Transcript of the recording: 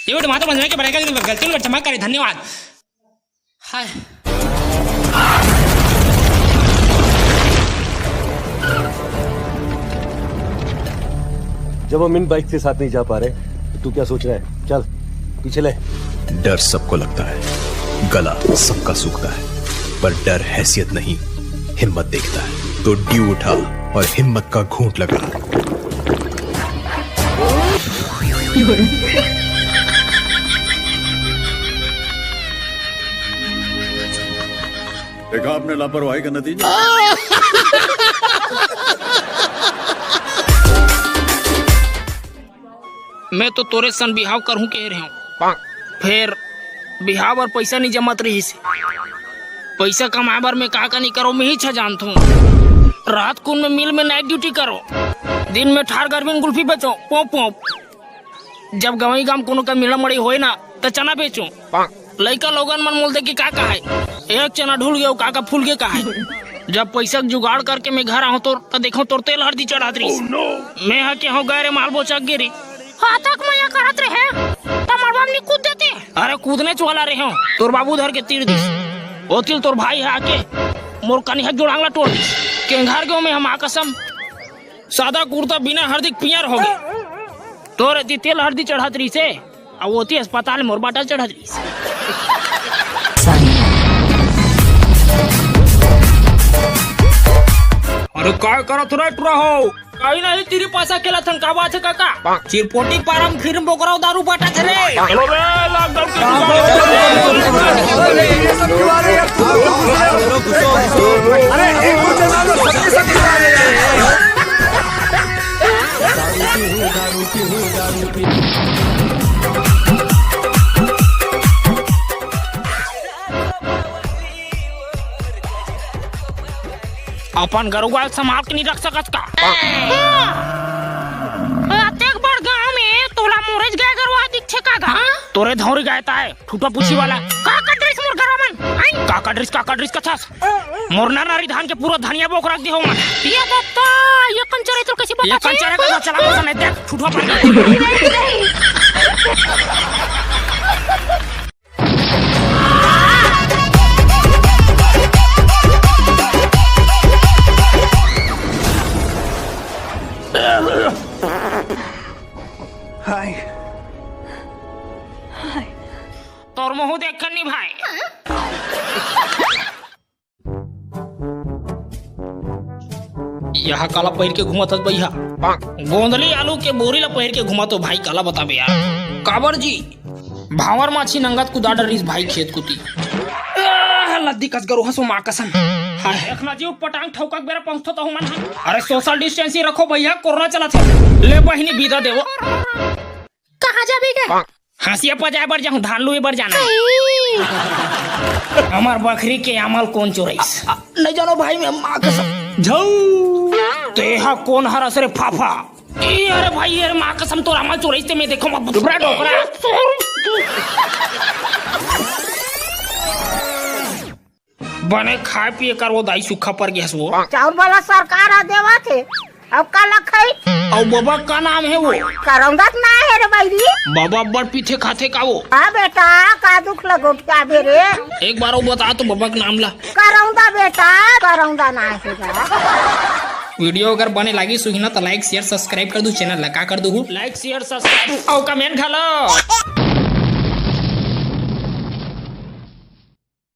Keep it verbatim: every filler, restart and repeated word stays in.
ये बेटा, माता बंधना के बड़े का गलती में क्षमा करे, धन्यवाद। हाय। जब हम इन बाइक के साथ नहीं जा पा रहे, तो तू क्या सोच रहा है? चल, पीछे ले। डर सबको लगता है, गला सबका सूखता है, पर डर हैसियत नहीं, हिम्मत देखता है। तो ड्यू उठा और हिम्मत का घूंट लगा। देखा आपने लापरवाही का नतीजा। मैं तो तोरे सन बिहाव करहूं कहे रहे हूं, फेर बिहाव बर पैसा नहीं जमत रहिस। पैसा कमाए बर मैं का का नहीं करो, मैं ही छा जानत हूं। रात कुन में मिल में नाइट ड्यूटी करो, दिन में ठार गर्मी में गुल्फी बेचो, पोप पोप। जब गंवई गांव कोनो का मिला मड़ई होए ना, त चना बेचो। लइका लोगन मन मोल देख के का कहाय, एक चना ढुल गयो, का का फूल के कहाय। जब पैसा के जुगाड़ करके मैं घर आहूं तोर, त देखो तोर तेल हरदी चढ़ात रहिस। मैं हा के हो गए रे माल बोचक गिरी। हाथक मया करत रहे, त मड़वा में नी कूद देते। अरे कूदने च वाला रहे हो, तोर बाबू धर के तीर दिस। ओ तिल तोर भाई हा के मोर कनिहा जुड़ांगला टोड़ दिस। केंघार गयो मैं हा माँ कसम। सादा कुर्ता बिना हरदी के पियर हो गए। तोर एती तेल हरदी चढ़ात रहिसे, अउ ओती अस्पताल में मोर बाटल चढ़ात रहिसे। अरे काय करत रे टुरा हो? काई नहीं, चिरी पासा खेलत हन, का बात है काका? चिरपोटी पारम फिर बोकराव दारू बाटत रे। अपन गरुआ संभाल के नहीं रख सकत का? अतेक बड़ गांव में तोला मोरेज गाय गरुआ दिखथे का गा? तोरे धौरी गाय ताय, ठूठा पूछी वाला। का कटरिस मोर गरवा मन? आई? का कटरिस, का कटरिस कथस? मोर नर नारी धान के पूरा धनिया बोक रख दे हो मन। ये दत्ता, ये कंचरे तो कैसे ये बता कंचरे का चला बसा नहीं देख, ठूठा पानी। हाय। तोर मुंह देख कर नहीं भाई। यह काला पहिर के घुमत हस भैया? गोंदली आलू के बोरी ला पहिर के घुमत हो भाई, काला बताबे यार। काबर जी? भांवर माछी नंगत कुदा डरिस भाई खेत कुती। आह, लद्दी कस गरु हसो माँ कसम। हाय। देखना जी, पटांग ठौका के बेरा पहुंचतो तो मन। अरे सोशल डिस्टेंसिंग रखो भैया, कोरोना चलत है। ले बहिनी विदा देवो। कहाँ जाबे गे? हंसिया पजाए बर जाहूं, धान लुए बर जाना। हमार बखरी के आमल कौन चोरइस? नहीं जानो भाई, मैं माँ कसम। झऊ। तेहा कौन हरस रे फाफा? ए, अरे भाई, अरे माँ कसम, तोर आमल चोरइस ते मैं देखो मत। डोकरा, डोकरा। बने खाए पिए कर वो दाई, सूखा पर गैस वो। चाउर वाला सरकार ह देवत हे, अब काला खाई? अउ बबा का नाम हे वो? करौंदा के ना हे रे बैरी। बबा बड़ पीथे खाथे का वो? हाँ बेटा, का दुख लगोट का बे रे? एक बार वो बता तो बबा के नाम ला। करौंदा बेटा, करौंदा ना हे गा। वीडियो अगर बने लागी सुहिना तो लाइक शेयर सब्सक्राइब कर दू, चैनल ला का कर दू, लाइक शेयर सब्सक्राइब अउ कमेंट घलो।